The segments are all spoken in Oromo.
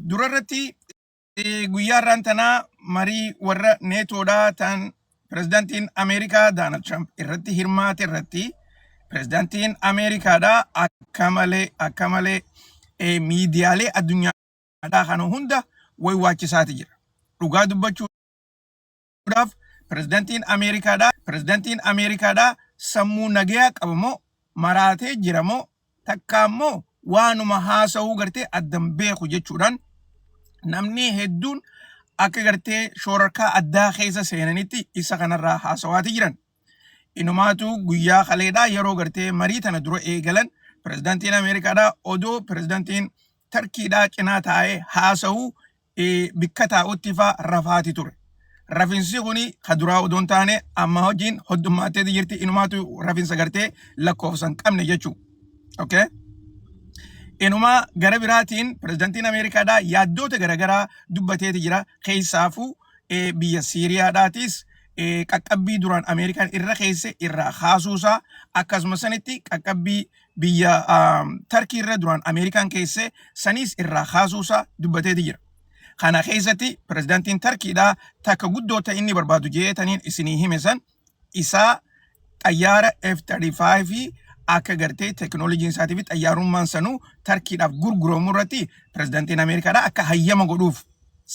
Durarratti guyyaa irraan tanaa marii warra neetoodhaa tan pirezidaantiin Ameerikaa Daanald Tiraamp irratti hirmaate irratti pirezidaantiin Ameerikaadhaa akka malee akka malee miidiyaalee addunyaadhaa kana hunda waywaachisaati jira. Dhugaa dubbachuudhaaf pirezidaantiin Ameerikaadhaa sammuu nagayaa qaba moo maraatee jira moo takka ammoo waanuma haasa'uu gartee addan beeku jechuudhaan namni hedduun akka gartee shoorarkaa addaa keessa seenanitti isa kanarraa haasawaati jiran. Inumaatu guyyaa kaleedhaa yeroo gartee marii tana dura eegalan pirezidaantiin Ameerikaadhaa odoo pirezidaantiin Tarkiidhaa cinaa taa'ee haasa'uu bikka taa'utti faa rafaati ture. Rafinsi kuni ka duraa odoo hin taane amma hojiin hoddummaatteeti jirti inumaatu rafinsa gartee lakkoofsa hin qabne jechuudha. Okay? Inumaa gara biraatiin pirezidaantiin Ameerikaadhaa yaaddoota garaagaraa dubbateeti jira. Keessaafuu biyya Siiriyaadhaatis qaqqabbii duraan Ameerikaan irra keesse irraa kaasuusaa akkasuma sanitti qaqqabbii biyya Tarkii irra duraan Ameerikaan keesse saniis irraa kaasuusaa dubbateeti jira. Kana keessatti pirezidaantiin Tarkiidhaa takka guddoo ta'e inni barbaadu jeetaniin isinii hime san isaa xayyaara F-35 akka gartee teekinooloojiin isaatii fi xayyaarummaan sanuu Tarkiidhaaf gurguramu irratti pirezidaantiin Ameerikaadhaa akka hayyama godhuuf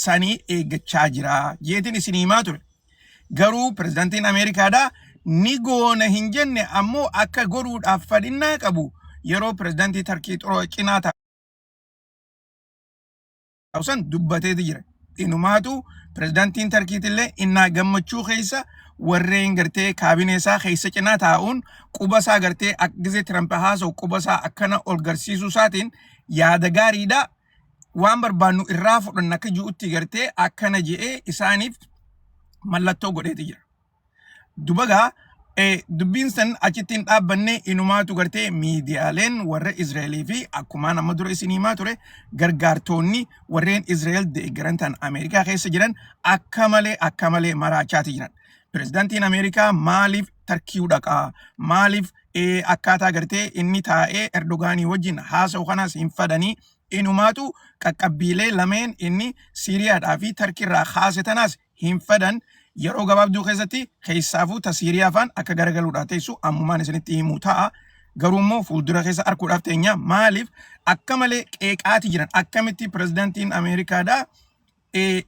sanii eeggachaa jira jeetiin isinii himaa ture. Garuu pirezidaantiin Ameerikaadhaa ni goona hin jenne ammoo akka godhuudhaaf fadhinnaa qabu yeroo pirezidaantii Tarkii xuroo cinaa taa'u san dubbateeti jira. Inumaatu pirezidaantiin Tarkiitillee innaa gammachuu keessa warreen gartee kaabinee isaa keessa cinaa taa'uun quba isaa gartee akka gizee Tiramp haasa'u quba isaa akkana ol garsiisuu isaatiin yaada gaariidha. Waan barbaannu irraa fudhanna akka ji'utti gartee akkana je'ee isaaniif mallattoo godheeti jira. Dubagaa dubbiin san achitti hin dhaabbanne inumaatu gartee miidiyaaleen warra Israa'elii fi akkumaan amma dura isin himaa ture gargaartonni warreen Israa'el deeggaran tan Ameerikaa keessa jiran akka malee akka malee maraachaati jiran. Pirezidaantiin Ameerikaa maaliif Tarkii dhaqaa? Maaliif akkaataa gartee inni taa'ee Erdogaanii wajjin haasa'u kanas hin fadhanii inumaatu qaqqabbiilee lameen inni Siiriyaadhaa fi Tarkiirraa kaase tanaas hin fedhan yeroo gabaabduu keessatti keessaafuu ta Siiriyaa faan akka garagaluudhaa teessu ammumaan isinitti himuu ta'a. Garuu immoo fuuldura keessa arguudhaaf teenya maaliif akka malee qeeqaati jiran akkamitti pirezidaantiin Ameerikaadhaa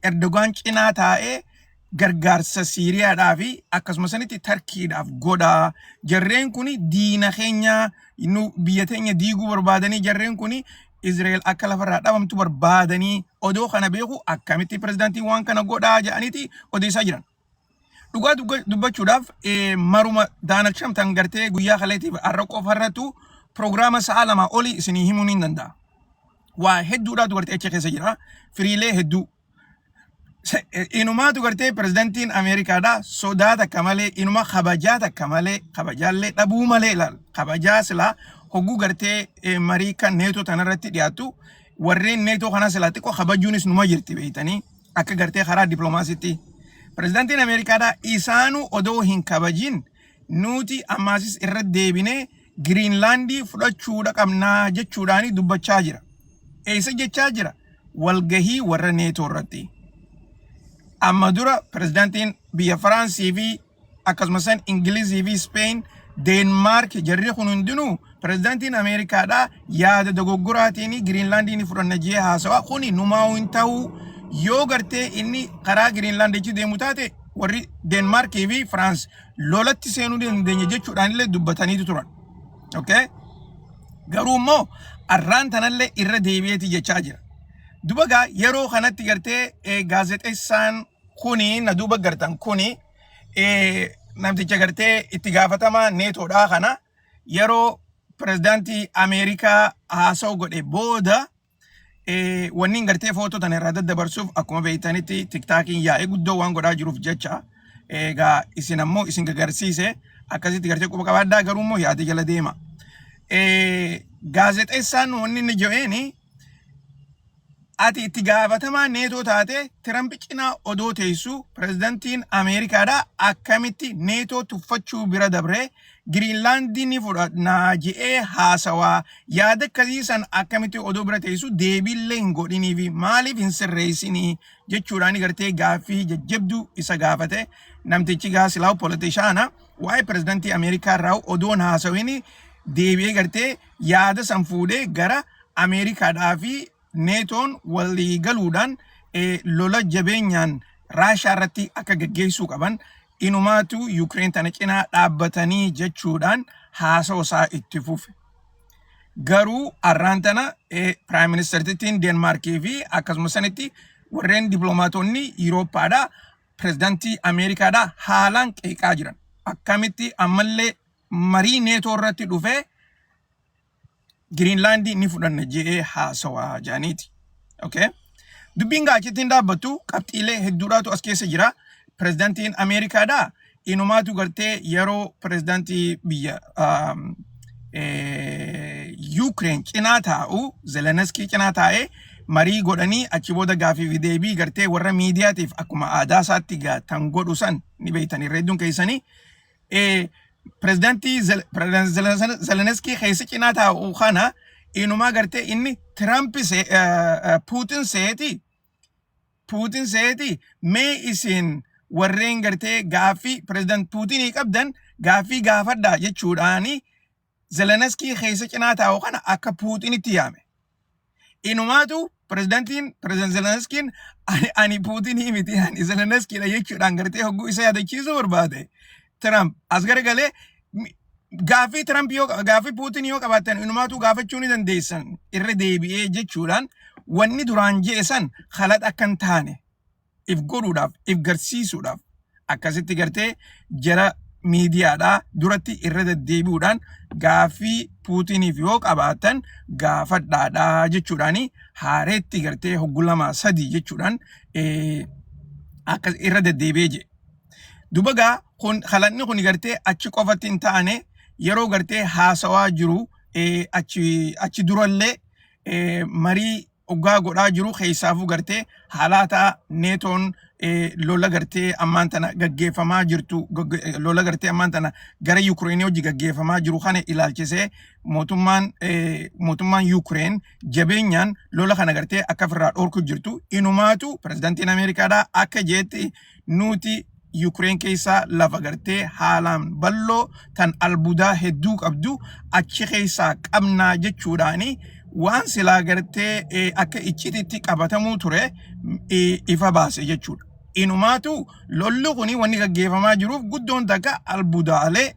Erdogaan cinaa taa'ee gargaarsa Siiriyaadhaa fi akkasuma sanitti Tarkiidhaaf godha. Jarreen kun diina keenya nu biyya teenya diiguu barbaadanii jarreen kun Israa'el akka lafarraa dhabamtu barbaadanii odoo kana beeku akkamitti pirezidaantiin waan kana godhaa jedhaniiti odeessaa jiran. Dhugaa dubbachuudhaaf maruma Daanald Tiraamp tan gartee guyyaa kaleetiif har'a qofa irrattu piroogiraama sa'a 2 olii isinii himuun hin danda'a. Waa hedduudhaatu gartee achi keessa jira. Firiilee hedduu. Inumaatu gartee pirezidaantiin Ameerikaadhaa sodaa takka malee inuma kabajaa takka malee kabajaallee dhabuu malee ilaal kabajaa silaa hogguu gartee marii kan neetoo tanarratti dhiyaattu warreen neetoo kanaa silaa xiqqoo kabajuunis numa jirti beeytanii akka gartee karaa dippiloomaasiitti. Pirezidaantiin Ameerikaadhaa isaanuu odoo hin kabajin nuti ammaasis irra deebinee Giriinlaandii fudhachuudha qabnaa jechuudhaani dubbachaa jira. Eessa jechaa jira? Walgahii warra neetoo irratti. Amma dura pirezidaantiin biyya Faraansii fi akkasumas Ingilizii fi Speen, Deenmaark jarri kun hundinuu pirezidaantiin Ameerikaadhaa yaada dogoggoraatiin Giriinlaandii ni fudhanna jee haasawaa kuni numaa hin ta'uu yoo gartee inni karaa Giriinlaandichi deemu taate warri Deenmaarkii fi Firaans lolatti seenuu dandeenya jechuudhaan illee dubbataniitu turan. Okay? Garuu immoo arraan tanallee irra deebi'eeti jechaa jira. Duba gaa yeroo kanatti gartee gaazexeessaan kuni na duuba gartan kuni namticha gartee itti gaafatamaa neetoodhaa kana yeroo pirezidaantii Ameerikaa haasa'u godhe booda wanni gartee footoo tana irraa daddabarsuuf akkuma beektanitti tiktaakiin yaa'ee guddoo waan godhaa jiruuf jecha egaa isin ammoo isin gagarsiise akkasitti gartee quba qabaadhaa garuu immoo yaada jala deema. Gaazexeessaan wanni inni jedheeni Ati itti gaafatamaa Neetoo taate Tiramp cinaa odoo teessu pirezidantiin Ameerikaadhaa akkamitti Neetoo tuffachuu bira dabree Giriinlaandii ni fudhannaa je'ee haasawaa? Yaada akkasii san akkamitti odoo bira teessu deebiillee hin godhinii fi maaliif hin sirreessinii jechuudhaan gartee gaaffii jajjabduu isa gaafate. Namtichi gaa silaa politician waa'ee pirezidantii Ameerikaa irraa odoon haasawini deebi'ee gartee yaada san fuudhee gara Ameerikaadhaa fi Neetoon walii galuudhaan lola jabeenyaan Raashaa irratti akka gaggeessuu qaban, inumaatu Yukireen tana cinaa dhaabbatanii jechuudhaan haasawa isaa itti fufe. Garuu arraan tana Prime Ministertittiin Deenmaarkii fi akkasuma sanitti warreen dippiloomaatonni Yuurooppaadhaa pirezidaantii Ameerikaadhaa haalaan qeeqaa jiran. Akkamitti ammallee marii Neetoo irratti dhufee Giriinlaandii ni fudhanna je'ee haasawaa jedhaniiti. Okay? Dubbiin gaa achitti hin dhaabbattu, qabxiilee hedduudhaatu as keessa jira. Pirezidaantiin Ameerikaadhaa inumaatu gartee yeroo pirezidaantii biyya Yuukireen cinaa taa'u, Zeleneskii cinaa taa'ee marii godhanii, achi booda gaafii fi deebii gartee warra miidiyaatiif akkuma aadaa isaatti gaa tan godhu san ni beektan irra hedduun keessanii. Pirezidaantii Zeleneskii keessa cinaa taa'u kana inumaa gartee inni Tiraamp Puutin seeti. Puutin seeti, mee isin warreen gartee gaaffii pirezidaant Puutinii qabdan gaaffii gaafadhaa jechuudhaani Zeleneskii keessa cinaa taa'u kana akka Puutinitti yaame. Inumaatu pirezidaantiin pirezidaant Zelenskiin ani Puutinii miti, ani Zelenskiidha jechuudhaan gartee hogguu isa yaadachiisuu barbaade. Tiraamp as garagalee gaaffii Tiraamp yoo gaaffii Puutin yoo qabaattan inumaatu gaafachuu ni dandeessan irra deebi'ee jechuudhaan, wanni duraan je'e san kalaxa akka hin taane if godhuudhaaf, if garsiisuudhaaf akkasitti gartee jara miidiyaadhaa duratti irra deddeebi'uudhaan gaaffii Puutiniif yoo qabaattan gaafadhaadhaa jechuudhaan haareetti gartee hoggu lama sadii jechuudhaan akka irra deddeebi'ee jedhe. Duba gaa kun kalanni kun gartee achi qofatti hin taane, yeroo gartee haasawaa jiru achi durallee marii oggaa godhaa jiru keessaafuu gartee haalaataa Neetoon lola gartee ammaan tana gaggeeffamaa jirtu, lola gartee ammaan tana gara Yuukireenii hojii gaggeeffamaa jiru kana ilaalchisee mootummaan Yuukireen jabeenyaan lola kana gartee akka ofirraa dhorku jirtu, inumaatu pirezidaantiin Ameerikaadhaa akka jeetti nuti Yuukireen keessaa lafa gartee haalaan bal'oo tan albuudaa hedduu qabdu achi keessaa qabnaa jechuudhaani waan silaa gartee akka iccititti qabatamuu ture ifa baase jechuudha. Inumaatu lolli kuni wanni gaggeeffamaa jiruuf guddoon takka albuudaalee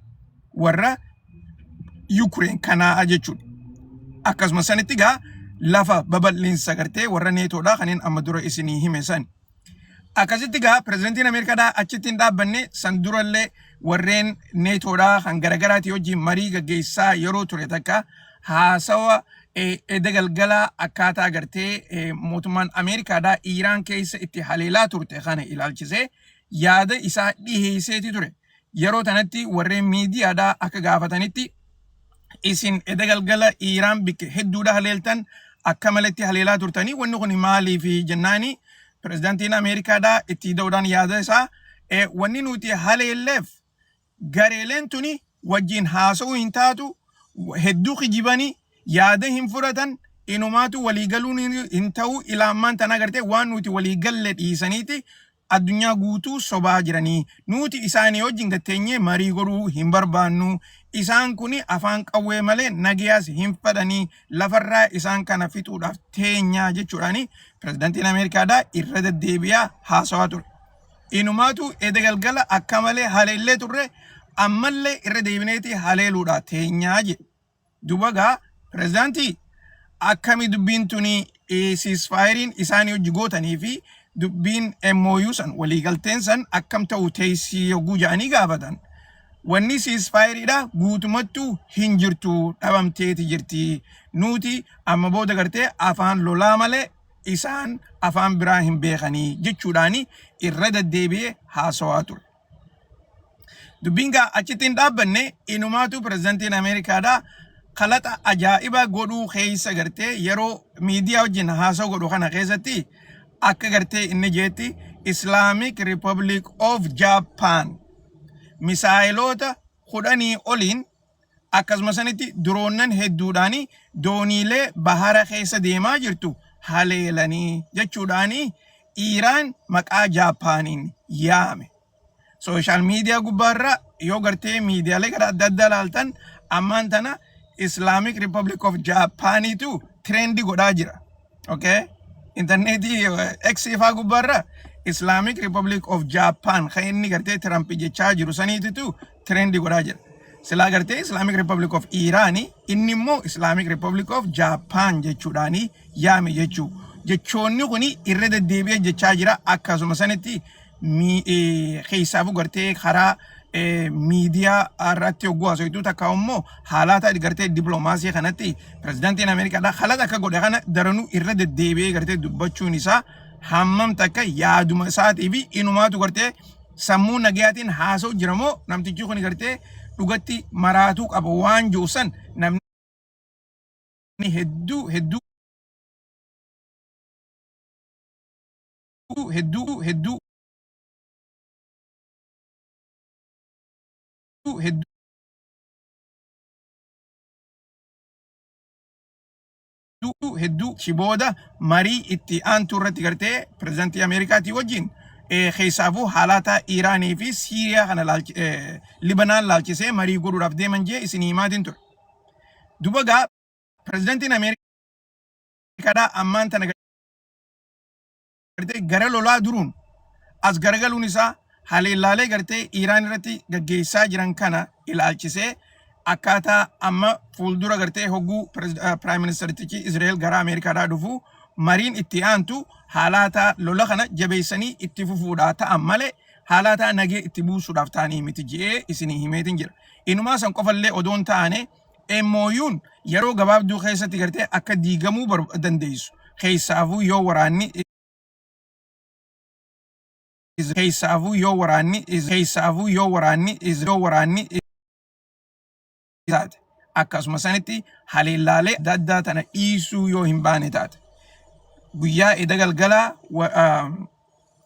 warra Yuukireen kanaa jechuudha. Akkasuma sanitti gaa lafa babal'insa gartee warra Neetoodhaa kanneen amma dura isinii hime san. Akkasitti gaa pirezidantiin Ameerikaadhaa achitti hin dhaabbanne. San durallee warreen Neetoodhaa kan garaagaraatii wajjin marii gaggeessaa yeroo ture takka haasawa eda galgalaa akkaataa gartee mootummaan Ameerikaadhaa Iiraan keessa itti haleelaa turte kana ilaalchisee yaada isaa dhiheesseeti ture. Yeroo tanatti warreen miidiyaadhaa akka gaafatanitti, isin eda galgala Iiraan bikka hedduudha haleeltan, akka malatti haleelaa turtanii, wanni kun maaliif jennaani, pirezidaantiin Ameerikaadhaa itti da'uudhaan yaada isaa wanni nuti haleelleef gareeleen tuni wajjin haasa'uu hin taatu, hedduu kijibanii yaada hin fudhatan, inumaatu waliigaluun hin ta'u, ilaammaan tana agartee waan nuti waliigalle dhiisaniiti addunyaa guutuu sobaa jiranii, nuti isaanii wajjin gatteenyee marii godhuu hin barbaannu, isaan kun afaan qawwee malee nagayaas hin fedhanii, lafarraa isaan kana fixuudhaaf teenyaa jechuudhaani pirezidaantiin Ameerikaadhaa irra deddeebi'aa haasawaa ture. Inumaatu eda galgala akka malee haleellee turre, ammallee irra deebineeti haleeluudha teenyaa jedhe. Duba gaa pirezidaantii, akkami dubbiin tuni? Ceasefire-iin isaanii hojii gootanii fi dubbiin MOU san, waliigalteen san akkam ta'u teessii yogguu jedhanii gaafatan. Wanni ceasefire-iidha guutumattuu hin jirtu, dhabamteeti jirti. Nuti amma booda gartee afaan lolaa malee isaan afaan biraa hin beekanii jechuudhaani irra deddeebi'ee haasawaa ture. Dubbiin gaa achitti hin dhaabbanne. Inumaatu pirezidantiin Ameerikaadhaa kalaxa ajaa'ibaa godhuu keessa gartee yeroo miidiyaa wajjin haasa'u godhu kana keessatti akka gartee inni jeetti Islamic Republic of Japan misaayiloota 10 oliin akkasuma sanitti diroonnan hedduudhaani dooniilee bahara keessa deemaa jirtu haleelanii jechuudhaani Iiraan maqaa Jaappaaniin yaame. Sooshaal miidiyaa gubbaarra yoo gartee miidiyaalee gara adda addaa laaltan ammaan tana Islamic Republic of Japaaniitu trend godhaa jira. Okay? Intarneetii X faa gubbaarra Islamic Republic of Japan kan inni gartee Trump jechaa jiru saniititu trend godhaa jira. Silaa gartee Islamic Republic of Iran inni immoo Islamic Republic of Japan jechuudhaani yaame jechuu. Jechoonni kuni irra deddeebi'ee jechaa jira akkasuma sanitti keessaafuu gartee karaa miidiyaa irratti hogguu haasoftuu takka immoo haalata gartee dippiloomaasii kanatti pirezidaantiin Ameerikaadhaa haala akka godhe kana daranuu irra deddeebi'ee gartee dubbachuun isaa hammam takka yaaduma isaatii fi inumaatu gartee sammuu nagayaatiin haasa'u jira moo namtichi kun gartee dhugatti maraatuu qaba waan jiru san namni hedduu hedduu hedduu hedduu hedduu hedduu si booda marii itti aantu irratti gartee pirezidaantii Ameerikaatii wajjin keessaafuu haalata Iiraanii fi Siiriyaa kana Libanaan laalchisee marii godhuudhaaf deeman jee isin himaatiin ture. Duba gaa pirezidaantiin Ameerikaadhaa ammaan tana gartee gara lolaa duruun as garagaluun isaa haleellaalee gartee Iiraan irratti gaggeessaa jiran kana ilaalchisee akkaataa amma fuuldura gartee hogguu piraayim ministerichi Israa'el gara Ameerikaadhaa dhufu mariin itti aantu haalaataa lola kana jabeessanii itti fufuudhaa ta'an malee haalaataa nagee itti buusuudhaaf ta'anii miti je'ee isinii himeetiin jira. Inumaa san qofallee odoon taane MOUn yeroo gabaabduu keessatti gartee akka diigamuu dandeessu. Keessaafuu yoo waraanni keessaafuu yoo waraanni keessaafuu yoo waraanni yoo waraanni taate akkasuma sanitti haleellaalee adda addaa tana dhiisuu yoo hin baane taate guyyaa eda galgalaa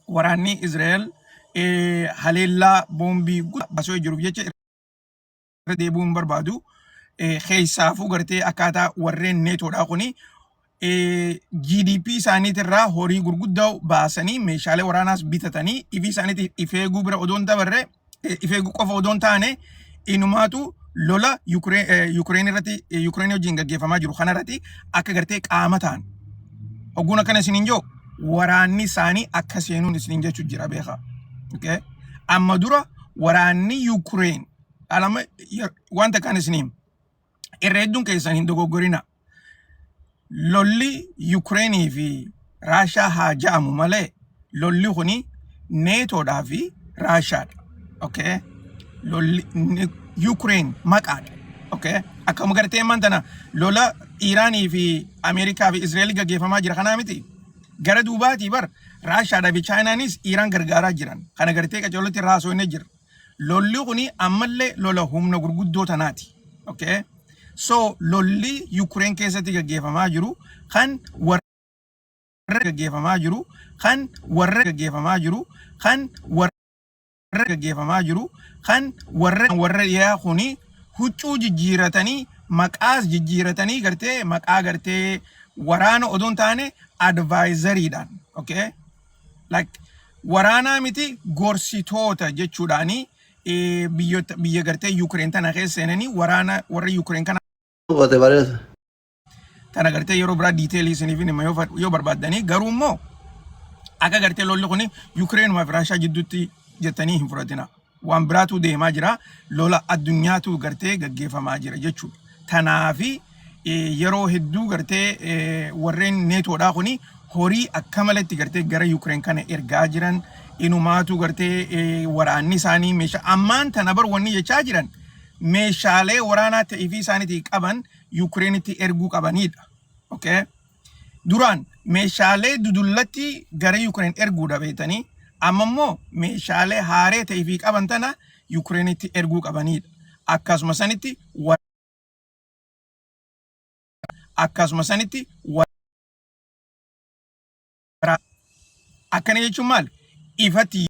waraanni Israa'el haleellaa boombii guddaa baasuu jiruuf jecha irra deebi'uu hin barbaadu. Keessaafuu gartee akkaataa warreen neetoodhaa kuni GDP isaaniitirraa horii gurguddaa baasanii meeshaalee waraanaas bitatanii ifii isaaniitiif if eeguu bira odoon dabarre if eeguu qofa odoon taane inumaatu lola Yukireen irratti Yukireen wajjin gaggeeffamaa jiru kanarratti akka gartee qaama ta'an. Hogguun akkana isiniin jiru waraanni isaanii akka seenuun isiniin jechuu jira beekaa. Okay? Amma dura waraanni Yukireen alama wanta kan isin himu irra hedduun keessan hin dogoggorina. Lolli Yukireenii fi Raashaa haa ja'amu malee lolli kuni neetoodhaa fi Raashaadha. Okay? Lolli Yukireen maqaadha. Okay? Akkuma gartee ammaan tana lola Iiraanii fi Ameerikaa fi Israa'el gaggeeffamaa jira kanaa miti. Gara duubaatii bar Raashaadhaa fi Chaayinaanis Iiraan gargaaraa jiran. Kana gartee qaceellotti raasoo inni jira. Lolli kuni ammallee lola humna gurguddoo tanaati. Okay? So lolli Yukireen keessatti gaggeeffamaa jiru kan warra gaggeeffamaa jiru kan warra gaggeeffamaa jiru kan warra gaggeeffamaa jiru kan warra warra dhiyaa kuni huccuu jijjiiratanii maqaas jijjiiratanii gartee maqaa gartee waraana odoon taane advaayizariidhaan okay like waraanaa miti gorsitoota jechuudhaani biyyoota biyya gartee Yukireen tana keessa seenanii waraana warra Yukireen kana Qote bareeda. Tana gartee yeroo biraa detailii isiniif hima yoo barbaaddanii. Garuu immoo akka gartee lolli kuni Yukireenumaa fi Raashaa jidduutti jettanii hin fudhatina. Waan biraatu deemaa jira. Lola addunyaatu gartee gaggeeffamaa jira jechuudha. Tanaafi yeroo hedduu gartee warreen neetoodhaa kuni horii akka malatti gartee gara Yukireen kana ergaa jiran. Inumaatu gartee waraanni isaanii meeshaa ammaan tana bar wanni jechaa jiran meeshaalee waraanaa ta'ee fi isaaniitii qaban Yukireenitti erguu qabanidha. Okay? Duraan meeshaalee dudullatti gara Yukireen erguudha beektanii amma immoo meeshaalee haaree ta'ee fi qaban tana Yukireenitti erguu qabanidha. Akkasuma sanitti Akkasuma sanitti waraana. Akkana jechuun maali? Ifatti